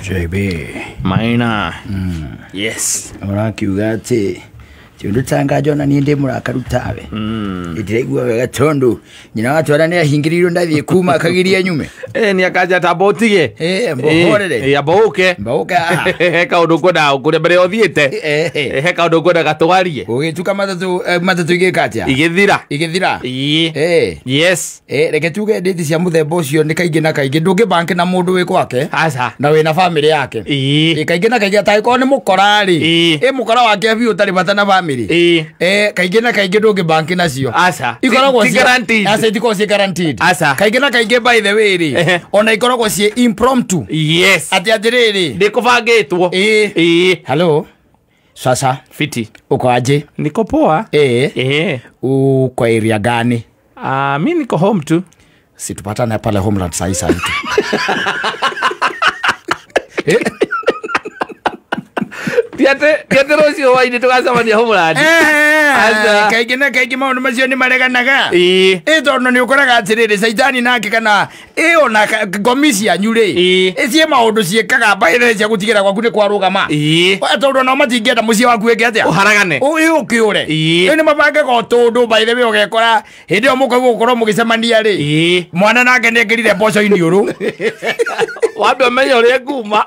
JB Maina. Yes. Ũrakiuga atĩ ti ũndũ tangajona niĩ ndĩ mũrakaru tawe. Ndĩraigua wega tondũ nyina wa twana nĩ ahingĩrĩirwo ndathiĩ kuma akagiria nyume. Ni akaja tamba ũtige. Mbohorere. Amba ũke. Amba ũke haha. He kaũndũ ngwendaga gũkũria mbere ya ũthiĩte. He kaũndũ ngwendaga twarie. Gũgĩtuka matatũ matatũ igĩka atĩa? Igĩthira. Igĩthira. Ĩĩ. Yes. Reke tuge ndĩti cia mũthemba ũcio nĩ kaingĩ na kaingĩ ndũngĩbank na mũndũ wĩ gwake Aca. na wĩna bamĩrĩ yake. Ĩĩ. Kaingĩ na kaingĩ atangĩkorwo nĩ mũkora rĩ, Ĩĩ. ĩ mũkora wake biũ ũtarĩ bata na bamĩrĩ. Ĩĩ. Kaingĩ na kaingĩ ndũngĩbank nacio. Aca. Ikoragwo Ti guaranteed. Aca itikoragwo ciĩ guaranteed. Aca. Kaingĩ na kaingĩ by the way rĩ, Ehe. ona ikoragwo ciĩ impromptu. Yes. Atĩ atĩrĩrĩ. Ndĩkũbangĩtwo. Ĩĩ. Ĩĩ. Hello. Sasa Fiti. uko aje? Niko poa. Uko area gani? Mi niko home tu. Si tupatane pale Homeland saa hii saa hii tu. Tiate rũciũ hwainĩ tũgacemania Homeland. Aca. Kaingĩ na kaingĩ maũndũ macio nĩ mareganaga. Ĩĩ. Ĩ tondũ nĩ ũkoraga atĩrĩrĩ caitani nake kana ĩ ona ngomi cianyu rĩ, Ĩĩ. ĩ ciĩ maũndũ ciĩkaga mbaĩre cia gũtigĩra gwaku nĩ kwarũgama. Ĩĩ. Tondũ onao matingĩenda mũciĩ waku wĩke atĩa? Ũharagane. Ĩ ũkĩũre. Ĩĩ. Rĩu nĩ mabangaga o tũndũ by the way ũgekora hĩndĩ ĩyo mũkaigua gũkorwo mũgĩcemania rĩ, Ĩĩ. mwana nake nĩ ekĩrire mboco iniũrũ. Wambe ũmenye ũrĩa nguma.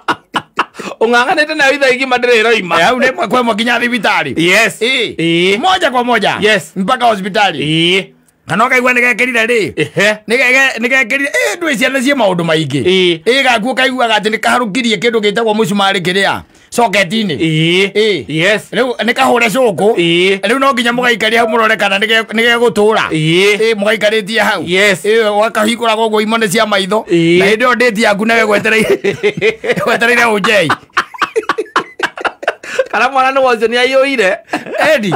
Ũng'ang'anĩte nayo ithaa igima ndĩrĩ ĩroima. Hau nĩ ĩmwe kwa ĩmwe nginya thibitarĩ. Yes. Ĩĩ. Ĩĩ. Moja kwa moja. Yes. Mpaka hospitali. Ĩĩ. Kana ũkaigua nĩ gekĩrire rĩ. Ehe. Nĩ gekĩrire ĩ ndũĩ ciana ciĩ maũndũ maingĩ. Ĩĩ. Ĩ gakuo kaiguaga atĩ nĩ kaharũkirie kĩndũ gĩtagwo mũcumarĩ kĩrĩa soketi-inĩ. Ĩĩ. Ĩĩ. Yes. Rĩu nĩ kahũre cũkũ. Ĩĩ. Rĩu no nginya mũgaikaria hau mũrore kana nĩ gegũtũra. Ĩĩ. Ĩ mũgaikarĩtie hau. Yes. Ĩ ũgakahingũraga ũguo imone cia maitho. Ĩĩ. Na hĩndĩ ĩyo ndĩti yaku nawe gwetereire gwetereire ũnjei. Kana mwana nĩ wocio nĩ aiyũire. Eddie.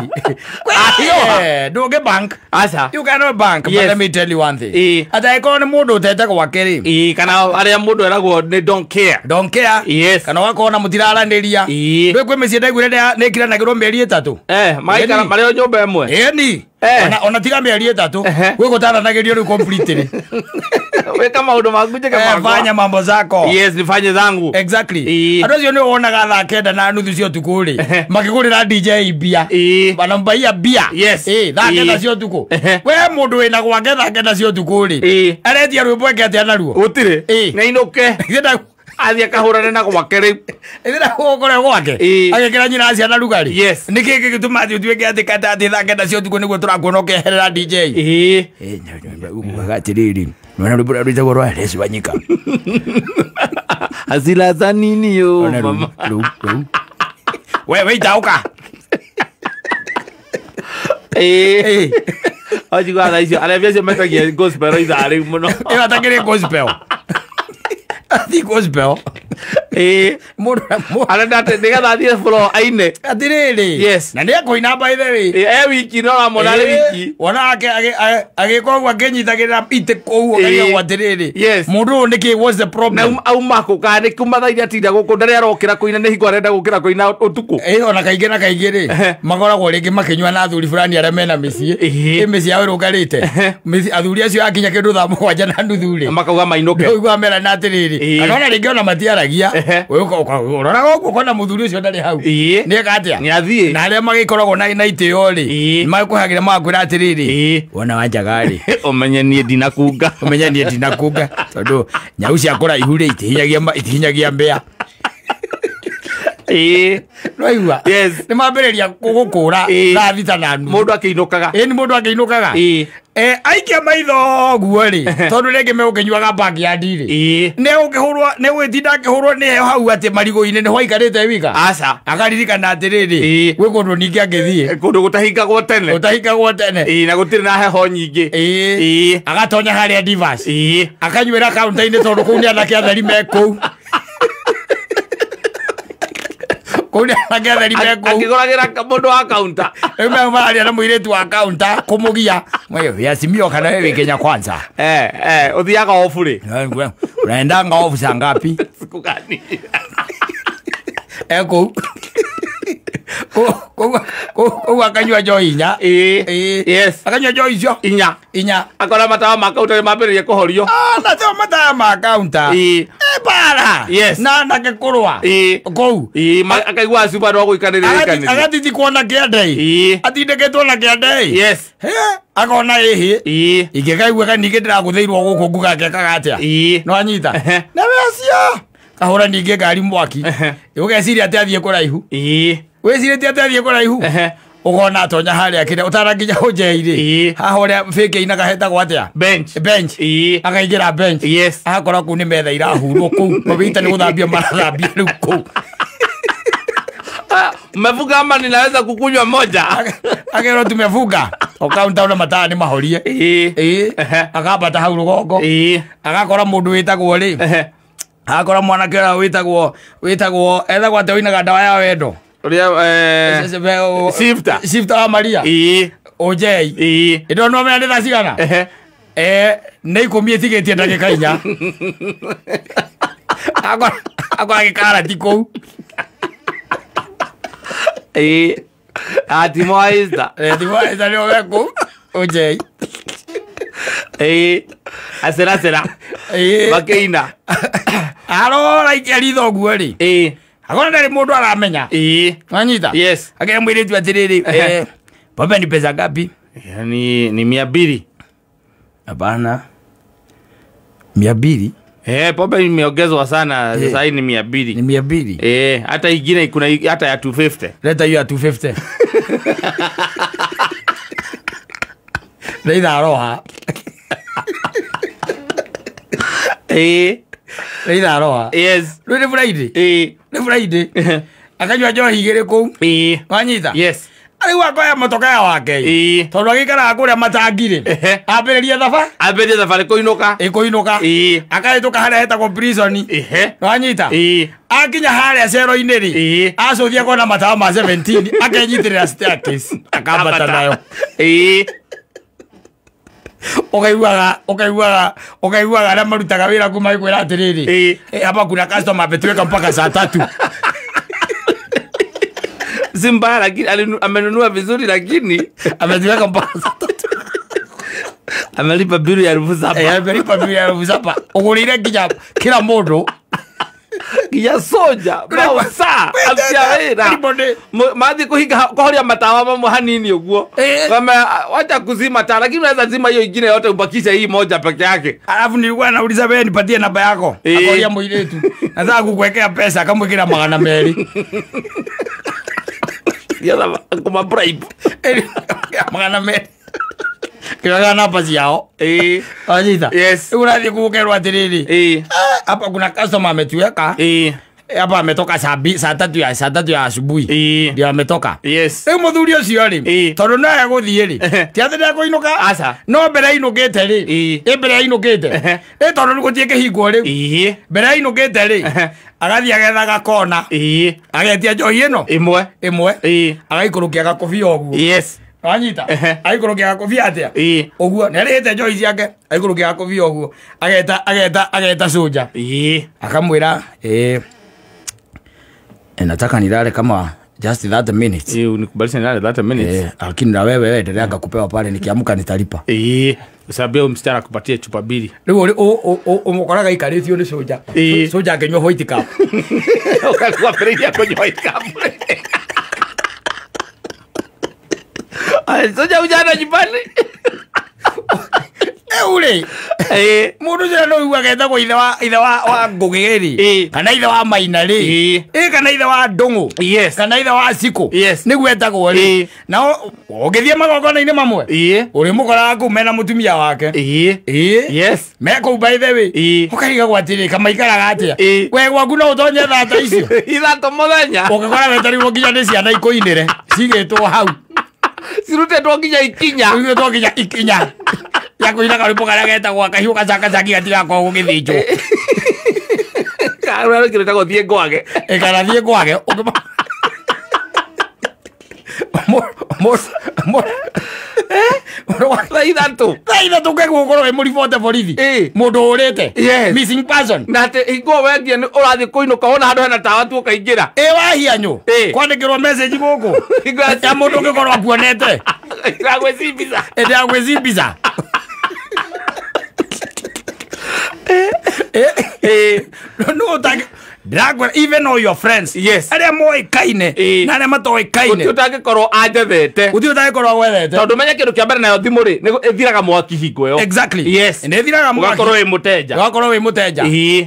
Ahiũha. Ndũngĩ bank. Aca. You cannot bank, but Yes. let me tell you one thing. Ĩĩ. Atangĩkorwo nĩ mũndũ ũtete gwake rĩ, Ĩĩ, kana arĩa mũndũ eragwo nĩ don't care. don't care. Yes. Kana ũgakorwo na mũtiraranĩria. Ĩĩ. Ndũĩ kwĩ mĩciĩ ndaiguire nĩ ĩkiranagĩrwo mĩeri ĩtatũ. Magaikara Ĩni. marĩ o nyũmba ĩmwe. Ĩni. Ona tiga mĩeri ĩtatũ. Ehe. Gwĩ gũtaranagĩrio rĩu completely. Wĩka maũndũ maku njĩke makwa. Fanya mambo zako. Yes, nifanye zangu. Exactly. Ĩĩ. Andũ acio nĩ wonaga thaa 9:30 cia ũtukũ rĩ, Ehe. makĩgũrĩra DJ mbia. Ĩĩ. Banambaia mbia. Yes. Ĩĩ, thaa Ĩĩ. 9 cia ũtukũ. Ehe. We mũndũ wĩna gwake thaa 9 cia ũtukũ rĩ, Ĩĩ. aretia rwĩmbo eke atĩa naruo? Gũtirĩ. Ĩĩ. Nĩ ainũke. Athiĩ akahũrane na gwake rĩu. Ĩthĩra gũkore gwake. Ĩĩ. Agĩkĩra nyina ciana rugarĩ. Yes. Nĩkĩ gĩgĩtũma atĩ ũtuĩke atĩ kata atĩ thaa 9 cia ũtukũ nĩguo tũrakuona ũkĩeherera DJ? Ĩĩ. Ugaga atĩrĩrĩ, nĩwona rwĩmbo rũrĩa rwĩtagwo rwa Les Wanyika. Hasira za nini yo Ona rũu, mama. rũu, rũu. We weitauka. Ĩĩ. Wanjigua thaa icio arĩa acio metagia gospel ithaa rĩu mũno. Ĩyo atakĩrĩ gospel. Athi gospel. Ĩĩ. Mũndũ Arenda atĩ nĩgetha athiĩ floor aine. atĩrĩrĩ. Yes. Na nĩ ekũina by the way. Ĩĩ, e wiki no ũramwona arĩ wiki. Wona agĩka ũguo akĩnyitagĩrĩra itĩ kũu ũkarigagwo atĩrĩrĩ. Yes. Mũndũ ũyũ nĩkĩ, what's the Na problem? auma kũ kana nĩ kuma thaa iria atinda gũkũ ndarĩ arokĩra kũina nĩ hingo arenda gũkĩra kũina ũtukũ. Ĩ ona kaingĩ na kaingĩ rĩ, Ehe. makoragwo rĩngĩ makĩnyua na athuri fulani arĩa mena mĩciĩ. Ĩĩ. Ĩ mĩciĩ yao ĩrũngarĩte. Ehe. Athuri acio akinya kĩndũ thaa 7:30 rĩ, Makauga mainũke. ũiguaga merana atĩrĩrĩ. Ĩĩ. Kana ona rĩngĩ ona matiaragia. Ehe. Ũroraga ũguo ũkona mũthuri ũcio ndarĩ hau. Ĩĩ. Nĩeka atĩa? Nĩ athiĩ. Na arĩa magĩkoragwo na itĩo rĩ, Ĩĩ. nĩmagĩkũhagĩra magakwĩra atĩrĩrĩ, Ĩĩ. wona wanjaga rĩ, Ũmenye niĩ ndinakunga. ũmenye niĩ ndinakunga tondũ nyau cia kũraihu rĩ itihinyagia mbĩa. Ĩĩ. Nĩwaigua? Yes. Nĩmambĩrĩria gũkũra Ĩĩ. thaa 6:30. Mũndũ akĩinũkaga. Ĩĩ nĩ mũndũ akĩinũkaga. Ĩĩ. Aikia maitho ũguo rĩ, tondũ rĩngĩ megũkĩnyuaga backyard rĩ, Ĩĩ. nĩegũkĩhũrwo nĩgũgĩtinda akĩhũrwo nĩ heho hau atĩ marigũ-inĩ nĩho aikarĩte wika. Aca. Akaririkana atĩrĩrĩ, Ĩĩ. gwĩ kũndũ ningĩ angĩthiĩ Kũndũ gũtahingagwo tene. ũtahingagwo tene. Ĩĩ, na gũtirĩ na heho nyingĩ. Ĩĩ. Ĩĩ. Agatonya harĩa Divas. Ĩĩ. Akanyuĩra kaunta-inĩ tondũ kũu nĩ anake atheri me kũu. Kũu nĩ anake atheri me kũu. Akĩgũragĩra mũndũ wa kaunta. Rĩu me mararia na mũirĩtu wa kaunta kũmũgia. Mwe yasimio kana wewe Kenya kwanza. Ũthiaga obu rĩ? Unaendanga ofu saa ngapi? Siku gani? Kũu. Kũu akanyua njohi inya. Ĩĩ. Ĩĩ. Yes. Akanyua njohi icio Inya. Inya. Akora matawa ma kaunta nĩ mambĩrĩria kũhorio. Ah, na tio matawa ma kaunta. Ĩĩ. Bas. Mbara. Yes. Na anake kũrũa. Ĩĩ. Kũu. Ĩĩ, akaigua acuba no gũikanĩrĩra ikanĩrĩra. Agatitikwo na kĩande. Ĩĩ. Atindĩkĩtwo na kĩande. Yes. He, akona ĩhĩ. Ĩĩ. Ingĩkaigua ningĩ ndĩragũthĩirwo gũkũ nguga ngekaga atĩa. Ĩĩ. No anyita. Ehe. Na we acio. Kahũra ningĩ ngari mwaki. Ehe. Ũgeciria atĩ athiĩ kũraihu. Ĩĩ. Wĩcirĩtie atĩ athiĩ kũraihu. Ehe. Ũkona atonya harĩa kĩrĩa ũtarakinya ũnjei-rĩ. Ĩĩ. Haha ũrĩa bĩngĩ inaga hetagwo atĩa? Bench. Bench. Ĩĩ. Akaingĩra bench. Yes. Agakora kũu nĩ metha irahurwo kũu. Mawĩita nĩ gũthambia marathambia rĩu kũu. Mmefunga ama ninaweza kukunywa moja? Akerwo tumefunga. Ũkaunta na matawa nĩ mahorie. Ĩĩ. Ĩĩ. Ehe. Akambata hau rũgongo. Ĩĩ. Agakora mũndũ wĩtagwo rĩ. Ehe. Agakora mwanake ũrĩa wĩtagwo ethagwo atĩa ũinaga ndawa ya wendo. Ũrĩa Shifter. Shifter wa Maria. Ĩĩ. Ũnjei. Ĩĩ. Ĩndo no menya nĩ thaa cigana? Ehe. Nĩ 10 ĩtigĩtie ndagĩka 4. Akora gĩkarati kũu. Ĩĩ. Atimo wa Easter. Timo wa Easter nĩo me kũu. Ũnjei. Ĩĩ. Aceracera. Ĩĩ. Makĩina. Arora ikia ritho ũguo rĩ. Ĩĩ. Akona ndarĩ mũndũ aramenya. Ĩĩ. Wanyita? Yes. Akera mwĩrĩtu atĩrĩrĩ, Ehe. pombe ni pesa ngapi? Yaani ni 200. Hapana. 200? Pombe imeongezwa sana sasa hii ni 200. Ni 200. Hata ingine kuna hata ya 250. Leta hiyo ya 250. Leitha aroha. Leitha aroha. Yes. Rĩu nĩ Friday. Nĩ Friday. Akanyua njohi igĩrĩ kũu. Wanyita? Yes. Rĩu akoya motoka wake. Ĩĩ. Tondũ agĩikaraga kũrĩa matangi-rĩ. Ehe. Ambĩrĩria thaba. Ambĩrĩria thabarĩ kũinũka. Ĩkũinũka. Ĩĩ. Akahĩtũka harĩa hetagwo prison. Ehe. Wanyita? Ĩĩ. Akinya harĩa cero-inĩ rĩ. Ĩĩ. Acũthia kona matawa ma 17 akenyitĩrĩra staircase akambata nayo. Ĩĩ. Ũkaiguaga arĩa marutaga wĩra kuma magĩkwĩra atĩrĩrĩ. Ĩĩ. Hapa kuna customer ametuweka mpaka saa 3. Si mbaya lakini amenunua vizuri lakini ametuweka mpaka saa 3. Amelipa bill ya 7,000. Amelipa bill ya 7,000. Ũgũrĩire nginya kila mũndũ. Nginya soja, mausa, aruti a wĩra. Mathiĩ kũhinga kũhoria matawa mamwe hanini ũguo. Wacha kuzima taa lakini unaweza zima hiyo ingine yote ubakishe hii moja peke yake. Alafu nilikuwa nauliza wewe nipatie namba yako. Akoria mũirĩtu. Nataka kukuwekea pesa akamwĩkĩra 200. Yala kuma bribe. 200. Kĩraga namba ciao. Wanyita? Yes. Rĩu ũrathiĩ kũũkerwo atĩrĩrĩ. Hapa kuna customer ametuweka. Hapa ametoka saa 3 ya asubuhi. Ndio ametoka. Yes. Rĩu mũthuri ũcio rĩ, tondũ no egũthiĩ rĩ, ti atĩ ndekũinũka. Aca. No mbere ainũkĩte rĩ. Mbere ainũkĩte. Tondũ rĩu gũtirĩ kĩhingwo rĩu. Mbere ainũkĩte rĩ, agathiĩ agetha gakona. Agetia njohi ĩno. Ĩmwe. Agaikũrũkia gakobia ũguo. Yes. Wanyita? Aikũrũkia gakobia atĩa? Ũguo nĩ arĩhĩte njohi ciake, aikũrũkia gakobia ũguo. Ageta soja. Akamwĩra, nataka nilale kama just 30 minutes. Unikubalisha nilale 30 minutes. Lakini na wewe endelea kupewa pale nikiamka nitalipa. Usabia huyu msichana akupatie chupa 2. Rĩu ũmũkoraga aikarĩtio nĩ soja. Soja akĩnyua white cup. Ũkaigua mbere kũnyua white cup. Soja ujana nyumbani. Ure. Mũndũ ũcio no ugaga etagwo ithe wa Ngũgĩ rĩ. Kana ithe wa Maina rĩ. Kana ithe wa Ndũng'ũ. Yes. Kana ithe wa Cikũ. Yes. Nĩguo etagwo rĩ. Nao ũngĩthiĩ magongona-inĩ mamwe. Ũrĩmũkoraga kũu mena mũtumia wake. Yes. Me kũu by the way. Ũkarigagwo atĩrĩ kamaikaraga atĩa. We gwaku no ũtonye thaa ta icio. 3 mũthenya. Ũngĩkora wetereirwo nginya nĩ ciana ikũinĩre. Cigĩtwo hau. Cirutĩtwo nginya ikinya. Cirutĩtwo nginya ikinya. Ya kũina karwĩmbo karĩa getagwo kahiũ gacakacaki gatigakorwo gũgĩthĩnjwo. Karĩa rũkĩrĩtagwo thiĩ ngwage. Kana thiĩ ngwage. Thaa 3. Thaa 3 kegwo ũkorwo wĩ mũribote borithi. Mũndũ ũrĩte. Missing person. Na atĩ hingo wendia nĩ ũrathiĩ kũinũka wona handũ hena tawa tu ũkaingĩra. Wahianyũ. Kwandĩkĩrwo message gũkũ. Ya mũndũ ũngĩkorwo akuonete. Ndĩragwĩcimbica. Ndĩragwĩcimbica. No ũtangĩ ndĩrakwĩra even all your friends Yes. arĩa moĩkaine Ĩĩ. na arĩa matoĩkaine Gũtirĩ ũtangĩkorwo anjethete. gũtirĩ ũtangĩkorwo agwethete. Tondũ menya kĩndũ kĩa mbere nayo thimũ rĩ, nĩ ĩthiraga mwaki hingo ĩyo. Exactly. Yes. Nĩ ĩthiraga mwaki. Ũgakorwo wĩ mũteja. Ũgakorwo wĩ mũteja. Ĩĩ.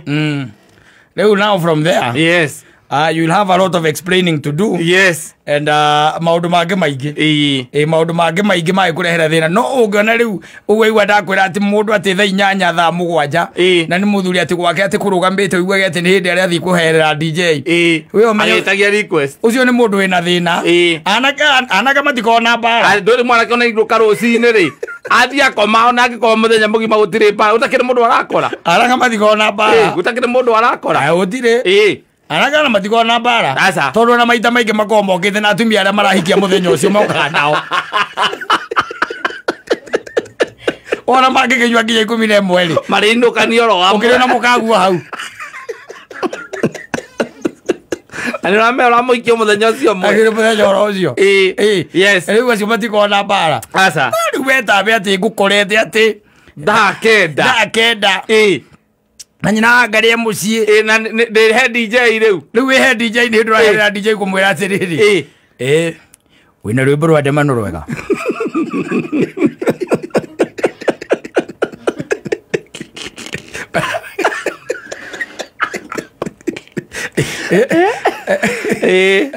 Rĩu now from there Yes. you will have a lot of explaining to do. Yes. And maũndũ mangĩ maingĩ. Ĩĩ. Ĩ maũndũ mangĩ maingĩ mangĩkũrehera thĩna no ũngĩona rĩu ũguo igua ndakwĩra atĩ mũndũ atĩ thaa 8 thaa 7 Ĩĩ. na nĩ mũthuri atĩ gwake atĩ kũrũgamĩte ũiguage atĩ nĩ hĩndĩ arĩa athiĩ kũherera DJ. Ĩĩ. We ũmenye- Agĩtagia request. Ũcio nĩ mũndũ wĩna thĩna. Ĩĩ. Anake matikoragwo na mbara. Ndũrĩ mwanake ona inũka rũcinĩ rĩ, athiĩ akoma ona angĩkorwo mũthenya mũgima gũtirĩ mbara, gũtakĩrĩ mũndũ arakora. Anake matikoragwo na mbara. Gũtakĩrĩ mũndũ arakora. Aya, gũtirĩ. Ĩĩ. Anake ona matikoragwo na mbara. Aca. Tondũ ona maita maingĩ makoragwo mokĩte na atumia arĩa marahikia mũthenya ũcio mokaga nao. Ona mangĩkĩnyua nginya 11 rĩ. Marĩinũkania oro hamwe. Ũkĩrĩ na mũkaguo hau. Na nĩ ũramenya ũramũikia mũthenya ũcio mwe. Akĩrĩ mũthenya oro ũcio. Ĩĩ. Ĩĩ. Yes. Rĩu acio matikoragwo na mbara. Aca. Rĩu wetambe atĩ ngũkorete atĩ Thaa 9. thaa 9 Ĩĩ. na nyina wangarie mũciĩ. Ĩĩ, na ndĩ he DJ rĩu. Rĩu wĩhe DJ nĩ hĩndĩ ũraherera DJ kũmwĩra atĩrĩrĩ. Ĩĩ. Ĩĩ. Wĩna rwĩmbo rwa ndemano rwega. Ĩĩ.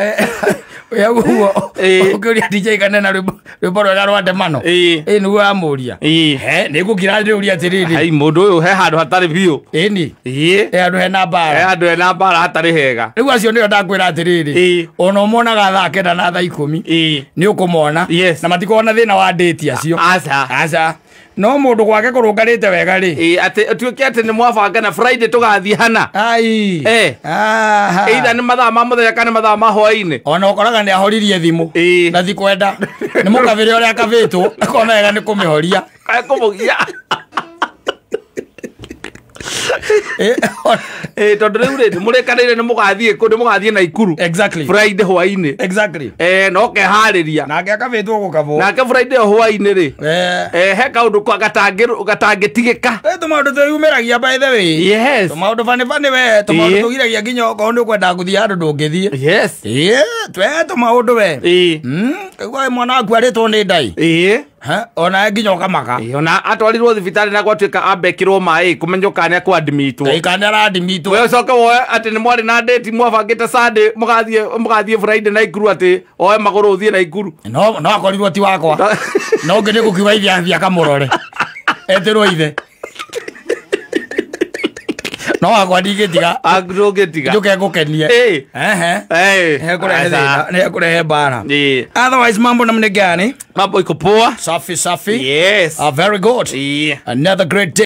Ũguo Ĩĩ. ũkĩũria DJ kana na rwĩmbo rwega rwa ndemano. Ĩĩ. Ĩĩ nĩguo amũria. Ĩĩ. He nĩ ngũkira ndĩũria atĩrĩrĩ. Hai mũndũ ũyũ he handũ hatarĩ biũ. Ĩni. Ĩĩ. He handũ hena He mbara. handũ hena mbara hatarĩ hega. Rĩu acio nĩo ndakwĩra atĩrĩrĩ. Ĩĩ. Ona ũmonaga thaa 9 na thaa 10. Ĩĩ. Nĩ ũkũmona. Yes. Na matikoragwo na thĩna wa ndĩti acio. Aca. Aca. No mũndũ gwake kũrũngarĩte wega rĩ. Ĩĩ, atĩ ũtuĩke atĩ nĩ mwabanga na Friday tũgathiĩ hana. Ai. Eh. Aha. Either nĩ mathaa ma mũthenya kana nĩ mathaa ma hwaĩ-inĩ. Ona ũkoraga nĩ ahoririe thimũ. Ĩĩ. Na ti kwenda. Nĩ mũkabĩre ũrĩa akabĩtwo. Akona wega nĩ kũmĩhoria. Ekũmũgia. Ĩ, Ĩĩ, tondũ rĩu rĩ, nĩmũrĩkanĩire nĩ mũgathiĩ kũ, nĩ mũgathiĩ Naikuru. Exactly. Friday hwaĩ-inĩ. Exactly. Na ũkeharĩria. Nake akabĩtwo gũkabwo. Nake Friday ĩyo hwaĩ-inĩ rĩ, Eh. he kaũndũ gatangĩtigĩka. Tũmaũndũ twĩyumĩragia by the way. Yes. Tũmaũndũ bani bani we. Tũmaũndũ Ĩĩ. tũgiragia nginya okorwo nĩ ũkwendaga gũthiĩ handũ ndũngĩthiĩ. Yes. Ĩĩ, twe tũmaũndũ we. Ĩĩ. Kaigua mwana waku arĩtwo nĩ ndai. Ĩĩ. Ha, ona nginya ũkamaka. Ĩĩ, ona atwarirwo thibitarĩ na gwatuĩka ambekĩrwo maĩ kũmenywo kana nĩekũadmitwo. Ndagĩka nĩ aradimitwo. We ũcoke woe atĩ nĩ mwarĩ na date mwabangĩte Sunday mũgathiĩ Friday Naikuru atĩ oe magũrũ ũthiĩ Naikuru. No akorirwo ti wakwa. No ũngĩ nĩ gũkiuga ithe athiĩ akamũrore. Etĩrwo ithe. No wakwa ndingĩtiga. Ndũngĩtiga. Njũke ngũkenie. Ĩĩ. Ehe. Ĩĩ. Nĩekũrehe thĩna, nĩekũrehe mbara. Ĩĩ. Otherwise mambo namna gani? Mambo iko poa. Safi safi. Yes. Very good. Ĩĩ. Another great day.